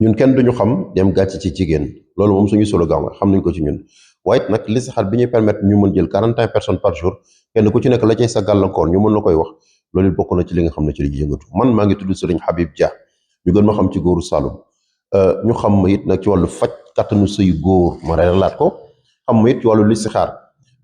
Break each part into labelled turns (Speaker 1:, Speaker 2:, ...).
Speaker 1: ñun kenn duñu xam dem gàcc ci jigéen loolu moom suñu slogan la xam nañ ko ci ñun waaye nag listixaar bi ñuy permettre ñu mën jël 41 personnes par jour kenn ku ci nekk la cay sa gàllankoor ñu mën la koy wax loolu it bokk na ci li nga xam ne ci li yëngatu man maa ngi tudd Serigne Habib Dia ñu gën ma xam ci góoru Saloum ñu xam ma it nag ci wàllu faj kattanu sëyu góor ma reeralaat ko xam ma it ci wàllu listixaar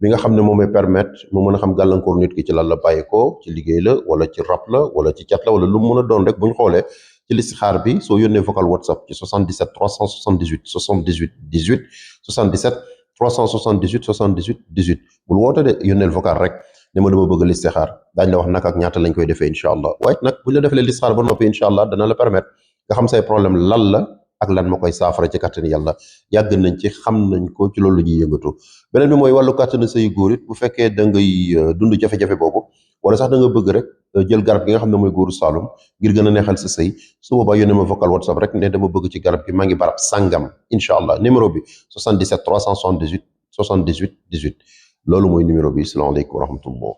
Speaker 1: bi nga xam ne moom may permettre mu mën a xam gàllankoor nit ki ci lan la bàyyi ko ci liggéey la wala ci rab la wala ci cat la wala lu mu mën a doon rek bu ñu xoolee ci listixaar bi soo yónnee vocal WhatsApp ci 77 378 78 18 77 378 78 18 bul woote de yónneel vocal rek ne ma dama bëgg listixaar daañu la wax naka ak ñaata lañ koy defee incha allah waaye nag bu ñu la defalee listixaar ba noppi incha allah dana la permettre nga xam say problème lan la ak lan ma koy saafara ci kàttanu yàlla yàgg nañ ci xam nañ ko ci loolu ñuy yëngatu beneen bi mooy wàllu kàttanu say góor it bu fekkee da ngay dund jafe-jafe boobu wala sax da nga bëgg rek jël garab gi nga xam ne mooy góoru Saloum ngir gën a neexal sa sëy su boobaa yónnee ma vocal WhatsApp rek ne dama bëgg ci garab gi maa ngi barab sangam incha allah numéro bi 77 378 78 18 loolu mooy numéro bi salaamaaleykum wa rahmatullah.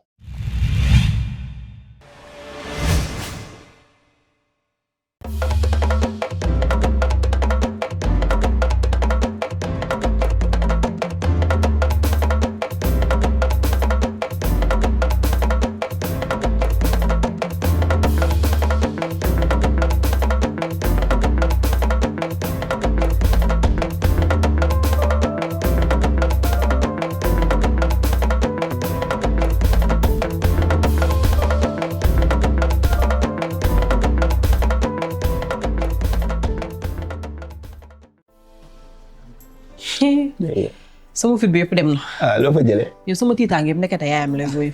Speaker 2: sama fit bi yëpp dem na.
Speaker 3: loo fa jëlee.
Speaker 2: yow sama tiitaange yëpp nekkate yaayam lay wuyu.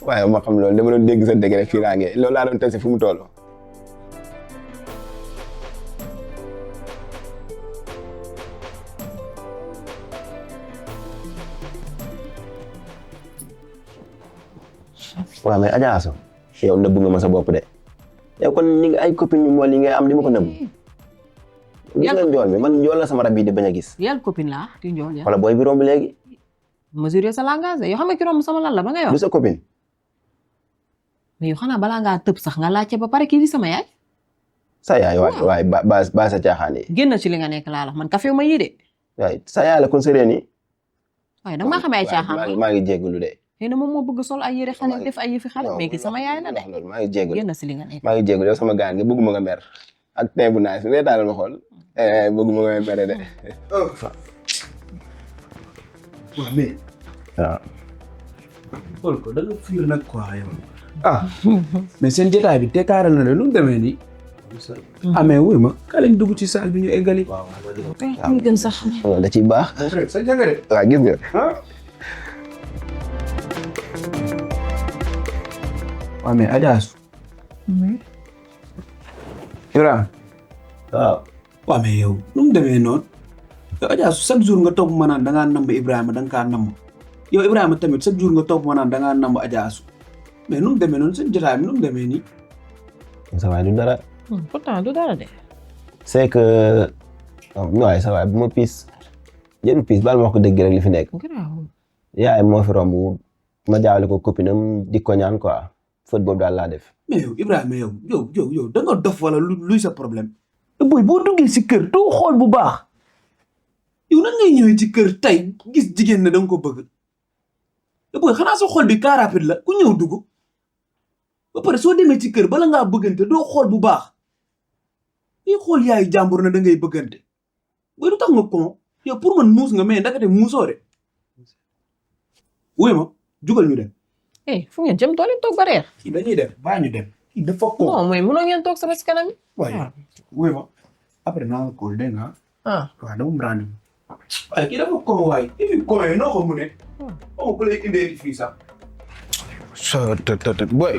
Speaker 3: waaye ma xam loolu dama doon dégg sa dégg rek fii laa ngee loolu laa doon tase fu mu toll. waaw mais Adja Assou yow nëbb nga ma sa bopp de yow kon ni nga ay copine yu mool yi ngay am di ma ko nëbb. gis nga njool mi man njool la sama rab yi di bañ a gis.
Speaker 2: yàlla copine laa di njool ya.
Speaker 3: wala booy bi romb léegi.
Speaker 2: mesurer sa langage yoo xam nga ki romb sama lan la ba nga yor.
Speaker 3: du sa copine.
Speaker 2: mais yow xanaa balaa ngaa tëb sax nga laajte ba pare kii di sama yaay.
Speaker 3: sa yaay waay ba sa caaxaan yi.
Speaker 2: génn ci li nga nekk laa la man café ma yii de.
Speaker 3: waay sa yaay la kon sa reen yi.
Speaker 2: waaye danga maa xamee ay caaxaan.
Speaker 3: maa ngi jégalu de.
Speaker 2: xëy na moom moo bëgg sol ay yére xale def ay yëfi xale mais ki sama yaay la de.
Speaker 3: loolu maa ngi jégalu
Speaker 2: génn ci li nga nekk.
Speaker 3: maa ngi jégalu yow sama gaan nga bëgguma nga mer ak tey bu naaj bi daal ma xool bëgguma nga mere de.
Speaker 4: waaw mais.
Speaker 3: waaw.
Speaker 4: xool ko da nga fiir nag quoi yow. mais seen jotaay bi tekkaaral na de nu mu demee nii. mais wuy ma ka lañ dugg ci saal bi ñu eggali.
Speaker 2: waaw mu gën sax.
Speaker 3: da ciy baax.
Speaker 4: sa jàngare.
Speaker 3: waaw gis nga.
Speaker 4: waaw mais Adja Assou. Ibrahima.
Speaker 3: waaw.
Speaker 4: waaw mais yow nu mu demee noonu. yow Adja Assou chaque jour nga toog ma naan da ngaa namb Ibrahima da nga kaa namb. yow Ibrahima tamit chaque jour nga toog ma naan da ngaa namb Adja Assou. mais nu mu demee noonu seen jotaay bi nu mu demee nii.
Speaker 3: sa waay du dara.
Speaker 2: pourtant du dara de.
Speaker 3: c'est que waaye sa waay bu ma piis jën piis baal ma wax ko dëgg rek li fi nekk. yaay moo fi romb ma jaawale ko copine am di ko ñaan quoi faute boobu daal laa def.
Speaker 4: mais yow Ibrahima yow da nga dof wala luy sa problème. boy boo duggee si kër doo xool bu baax. yow nan ngay ñëwee ci kër tey gis jigéen ne da nga ko bëgg. boy xanaa sa xol bi car rapide la ku ñëw dugg. ba pare soo demee ci kër bala ngaa bëggante doo xool bu baax. yi xool yaayu jàmbur na da ngay bëggante. boy du tax nga kon yow pour man muus nga mais ndakate muusoo de. wuy ma jugal ñu dem.
Speaker 2: fu ngeen jëm tool yi toog ba reer.
Speaker 4: kii dañuy dem baa ñu dem. kii dafa ko.
Speaker 2: non mooy mënoo ngeen toog sama si kanam.
Speaker 4: waaye wuy ma après naa la kóol dégg nga. waaw dama mu ràññee. waaye kii dafa ko waay. et puis ko noo ko mu ne. ko lay indee fii sax. boy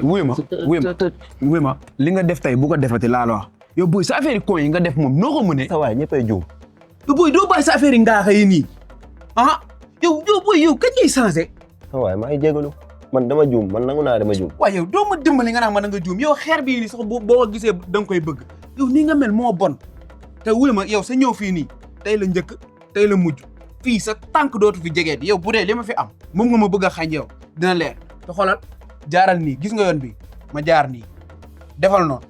Speaker 4: wuy ma li nga def tey bu ko defati laa la wax. yow boy sa affaire yi ko yi nga def moom noo ko mu ne.
Speaker 3: sa waay ñëppay juum.
Speaker 4: yow boy doo bàyyi sa affaire yi ngaa xëy nii. yow boy yow kañ ngay changé.
Speaker 3: sa waay maa ngi jégalu man dama juum man nangu naa dama juum.
Speaker 4: waaye yow doo ma dimbali nga naan ma da nga juum yow xeer bii nii sax boo ko gisee da nga koy bëgg. yow nii nga mel moo bon. te wuy ma yow sa ñëw fii nii tey la njëkk tey la mujj fii sa tànk dootu fi jegeeti yow bu dee li ma fi am moom nga ma bëgg a xañ yow dina leer te xoolal jaaral nii gis nga yoon bi ma jaar nii defal noonu.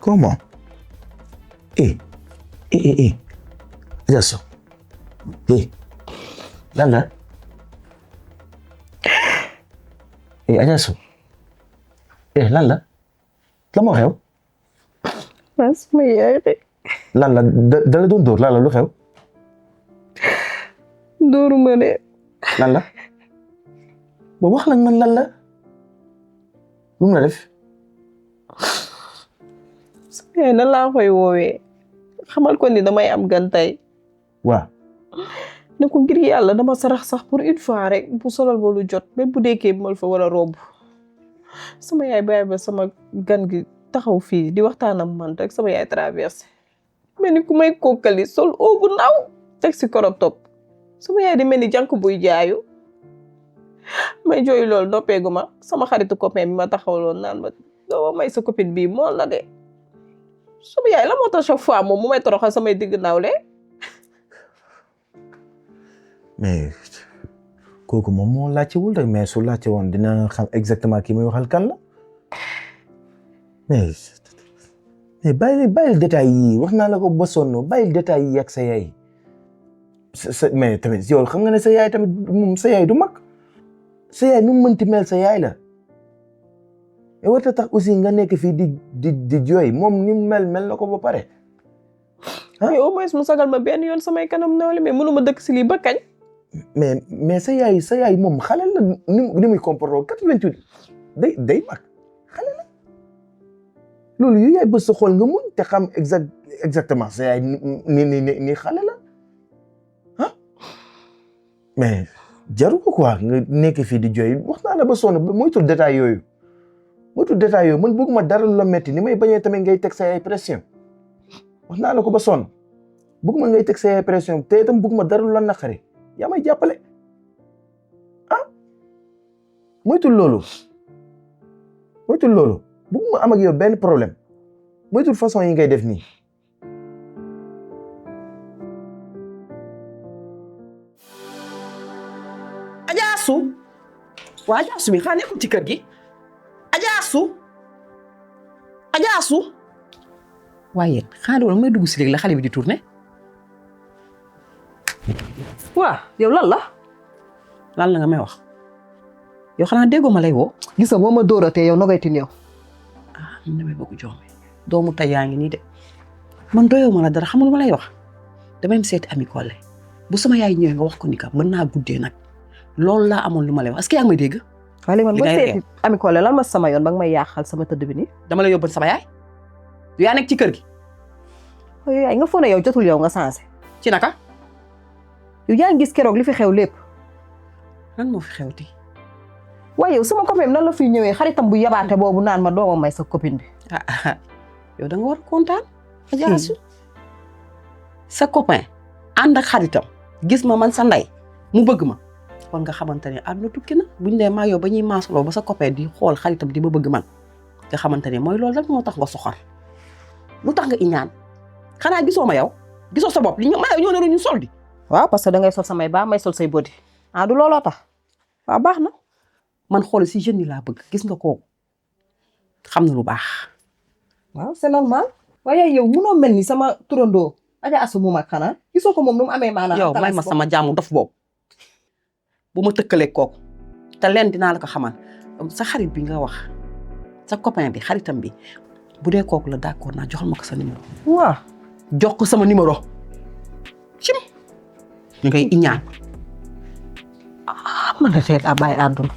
Speaker 5: Comment? Adja Sow. Lan la? Adja Sow. Lan la? La moo xew?
Speaker 6: waaw sama yaay de
Speaker 5: Lan la da la doon dóor lan la lu xew?
Speaker 6: dóoruma de
Speaker 5: Lan la? Ba wax nag man lan la? Lu mu la def?
Speaker 6: sama yaay nan laa koy woowee xamal ko ni damay am gan tey
Speaker 5: Waaw.
Speaker 6: ne ko ngir yàlla dama sarax sax pour une fois rek bu solal ma lu jot même bu deekee bi mal fa war a romb sama yaay bàyyi ba sama gan gi taxaw fii di waxtaan ak man rek sama yaay traversé mel ni ku may kookali sol oo bu ndaw teg si crop top sama yaay di mel ni jànk buy jaayu may jooyu loolu noppeegu ma sama xaritu copain bi ma taxawloon naan ma doo may sa copine bii mool la de sama yaay la moo tax chaque fois moom mu may toroxal samay digg nawle
Speaker 5: mais kooku moom moo laajtewul rek mais su laajte woon dina xam exactement kii muy waxal kan la mais bàyyil détails yi wax naa la ko ba sonn bàyyil détails yi ak sa yaay mais tamit yow xam nga ne sa yaay tamit moom sa yaay du mag sa yaay nu mu mënti mel sa yaay la et warta tax aussi nga nekk fii di jooy moom ni mu mel na ko ba pare
Speaker 6: mais au moins mu sagal ma benn yoon samay kanam nawle mais mënuma dëkk si lii ba kañ
Speaker 5: mais sa yaay moom xale la ni muy comporté 88 day mag xale la loolu yu yaay bës sa xool nga muñ te xam exactement sa yaay ni xale la ah mais jaru ko quoi nga nekk fii di jooy wax naa la ba sonn moytul détail yooyu man bëgguma dara lu la metti ni may bañee tamit ngay teg sa yaay pression wax naa la ko ba sonn bëgguma ngay teg sa yaay pression te itam bëgguma dara lu la naqari yaa may jàppale moytul loolu bëgguma am ak yow benn problème moytul façon yi ngay def nii
Speaker 7: Adja Astou waa Adja Astou bi xanaa nekkul ci kër gi Adja Astou waaye xanaa doon may dugg si léegi la xale bi di tourné waa yow lan la nga may wax yow xanaa déggoo ma lay woo
Speaker 6: gis nga boo ma dóoratee yow nogaytin yow
Speaker 7: man damay bëgg jox mi doomu tay yaa ngi nii de man doyoo ma la dara xamul ma lay wax damay seeti Ami Collé bu sama yaay ñëwee nga wax ko ni ka mën naa guddee nag loolu laa amoon lu ma lay wax est-ce que yaa ngi may dégg
Speaker 6: waaye man ba seeti Ami Collé lan ma sama yoon ba nga may yàqal sama tëdd bi nii
Speaker 7: dama la yóbbu sama yaay yaa nekk ci kër gi
Speaker 6: yaay nga foog ne yow jotul yow nga sensé
Speaker 7: ci naka
Speaker 6: yow yaa ngi gis keroog li fi xew lépp
Speaker 7: lan moo fi xewti
Speaker 6: waaye yow sama copain nan la fiy ñëwee xaritam bu yabaate boobu naan ma dooma may sa copine bi
Speaker 7: yow da nga war a kontaan Adja Astou sa copain ànd ak xaritam gis ma man sa ndey mu bëgg ma kon nga xamante ne àdduna tukki na buñ dee maa yow ba ñuy maasaloo ba sa copain di xool xaritam di ma bëgg man nga xamante ne mooy loolu rek moo tax nga soxor lu tax nga iñaan xanaa gisoo ma yow gisoo sa bopp li ñu ma yow ñoo ne ñu sol di
Speaker 6: waaw parce que da ngay sol samay baa may sol say body du looloo tax waaw baax na
Speaker 7: man xool si jeunes yi laa bëgg gis nga kooku xam na lu baax
Speaker 6: waaw c'est normal waaye yow munoo mel ni sama turandoo Adja Astou mu mag xanaa gisoo ko moom nu mu amee maanaam
Speaker 7: yow may ma sama jàmm dof boobu bu ma tëkkalee kooku te leen dinaa la ko xamal sa xarit bi nga wax sa copain bi xaritam bi bu dee kooku la d'accord naa joxal ma ko sa numéro
Speaker 6: waaw
Speaker 7: jox ko sama numéro cim ñu koy iñaan
Speaker 6: man na tey daa bàyyi àdduna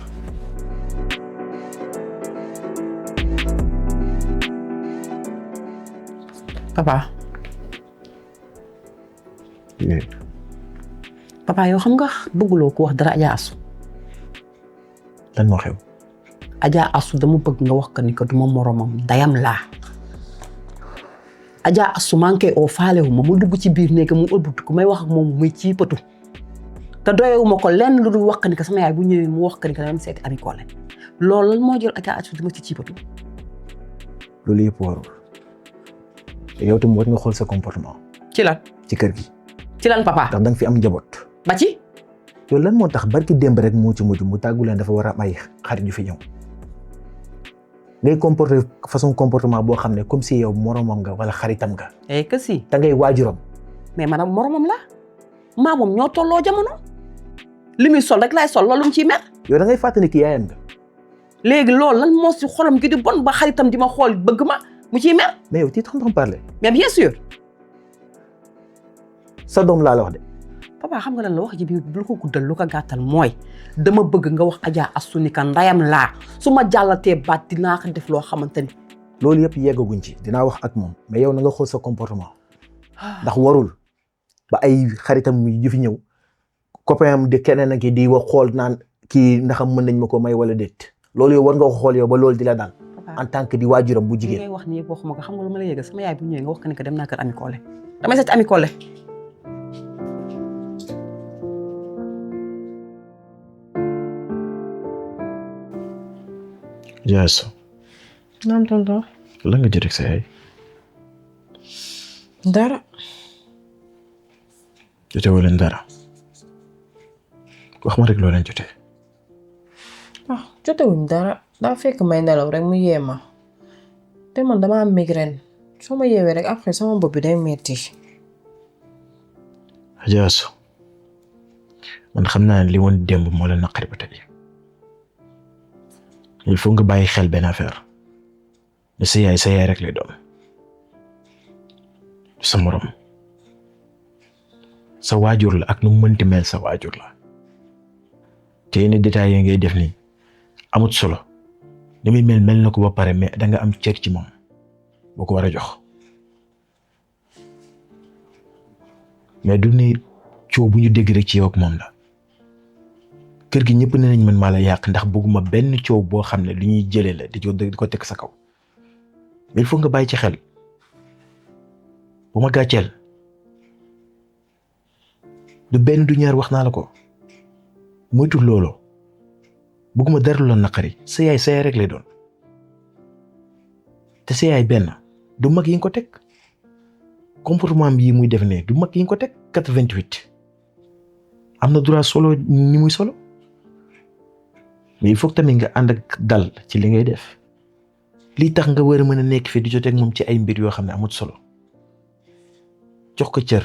Speaker 7: papa yow xam nga bëgguloo ko wax dara Adja Astou
Speaker 5: lan moo xew
Speaker 7: Adja Astou dama bëgg nga wax ko ni ko duma moromam dayam laa Adja Astou manqué oo faalewu ma mu dugg ci biir néeg mu ëlbatu ko may wax ak moom muy ci patu te doyewuma ko lenn lu dul wax ni ko sama yaay bu ñëwee mu wax ni ko dama seeti Ami Collé loolu lan moo jël Adja Astou di ma ci patu
Speaker 5: loolu yëpp warul yow tam war nga xool sa comportement
Speaker 7: ci lan
Speaker 5: ci kër gi
Speaker 7: ci lan papa
Speaker 5: ndax da nga fi am njaboot
Speaker 7: ba ci
Speaker 5: yow lan moo tax barki démb rek moo ci mujj mu tàggu leen dafa war a am ay xarit yu fi ñëw ngay comporter façon comportement boo xam ne comme si yow moromam nga wala xaritam nga.
Speaker 7: que si.
Speaker 5: da ngay waajuram.
Speaker 7: mais maanaam moromam la maa moom ñoo tolloo jamono li muy sol rek laay sol loolu mu ciy mer.
Speaker 5: yow da ngay fàttali ki yaayam nga.
Speaker 7: léegi loolu lan moo si xolam gi di bon ba xaritam di ma xool bëgg ma mu ciy mer.
Speaker 5: mais yow tu t'entends parler.
Speaker 7: mais bien sûr.
Speaker 5: sa doom laa la wax de.
Speaker 7: papa xam nga lan la wax ji bi lu ko guddal lu ko gàttal mooy dama bëgg nga wax Adja Astou ni ka ndayam laa su ma jàllatee baat dinaa ko def loo xamante ni.
Speaker 5: loolu yëpp yeggaguñ ci dinaa wax ak moom mais yow na nga xool sa comportement ndax warul ba ay xaritam yu fi ñëw copain am de keneen ak di wax xool naan kii ndax mën nañ ma ko may wala déet loolu yow war nga ko xool yow ba loolu di la daal en tant que di waajuram bu jigéen.
Speaker 7: li ngay wax nii waxuma ko xam nga lu ma la yëgal sama yaay bu ñëwee nga wax ko ni que dem naa kër Ami Collé damay seet Ami Collé.
Speaker 8: Yes.
Speaker 6: naam tonton.
Speaker 8: lan nga jot ak sa yaay.
Speaker 6: dara.
Speaker 8: jotewoo leen dara. wax ma rek loo leen jotee.
Speaker 6: jotewuñ dara daa fekk may nelaw rek mu yee ma te man dama am migraine soo ma yeewee rek après sama bopp bi day metti.
Speaker 8: Adja Astou man xam naa ne li woon démb moo la naqari ba tey il faut nga bàyyi xel benn affaire ne sa yaay rek lay doon sa morom sa waajur la ak nu mu mënti mel sa waajur la te yenn détails yi ngay def nii amut solo ni muy mel na ko ba pare mais da nga am cër ci moom boo ko war a jox mais du ne coow bu ñu dégg rek ci yow ak moom la kër gi ñëpp ne nañ man maa la yàq ndax bëgguma benn coow boo xam ne lu ñuy jëlee la di ko teg sa kaw mais il faut nga bàyyi ci xel bu ma gàcceel du benn du ñaar wax naa la ko moytu loolu bëgguma dara lu la naqari sa yaay rek lay doon te sa yaay benn du mag yi nga ko teg comportement bi muy def ne du mag yi nga ko teg 88 am na droit solo ni muy solo mais il faut tamit nga ànd ak dal ci li ngay def lii tax nga war a mën a nekk fi di joteeg moom ci ay mbir yoo xam ne amut solo jox ko cër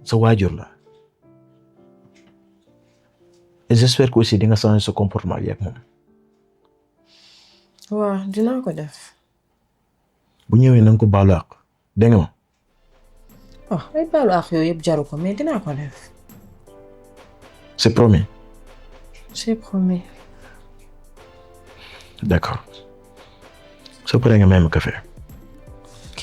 Speaker 8: sa waajur la et j'espère que aussi di nga changer sa comportement bi ak moom.
Speaker 6: waaw dinaa ko def.
Speaker 8: bu ñëwee na nga ko baalu àq dégg nga ma.
Speaker 6: ay baalu àq yooyu yëpp jaru ko mais dinaa ko def.
Speaker 8: c'est promis.
Speaker 6: c'est promis.
Speaker 8: d'accord soo paree nga may ma café.
Speaker 6: ok.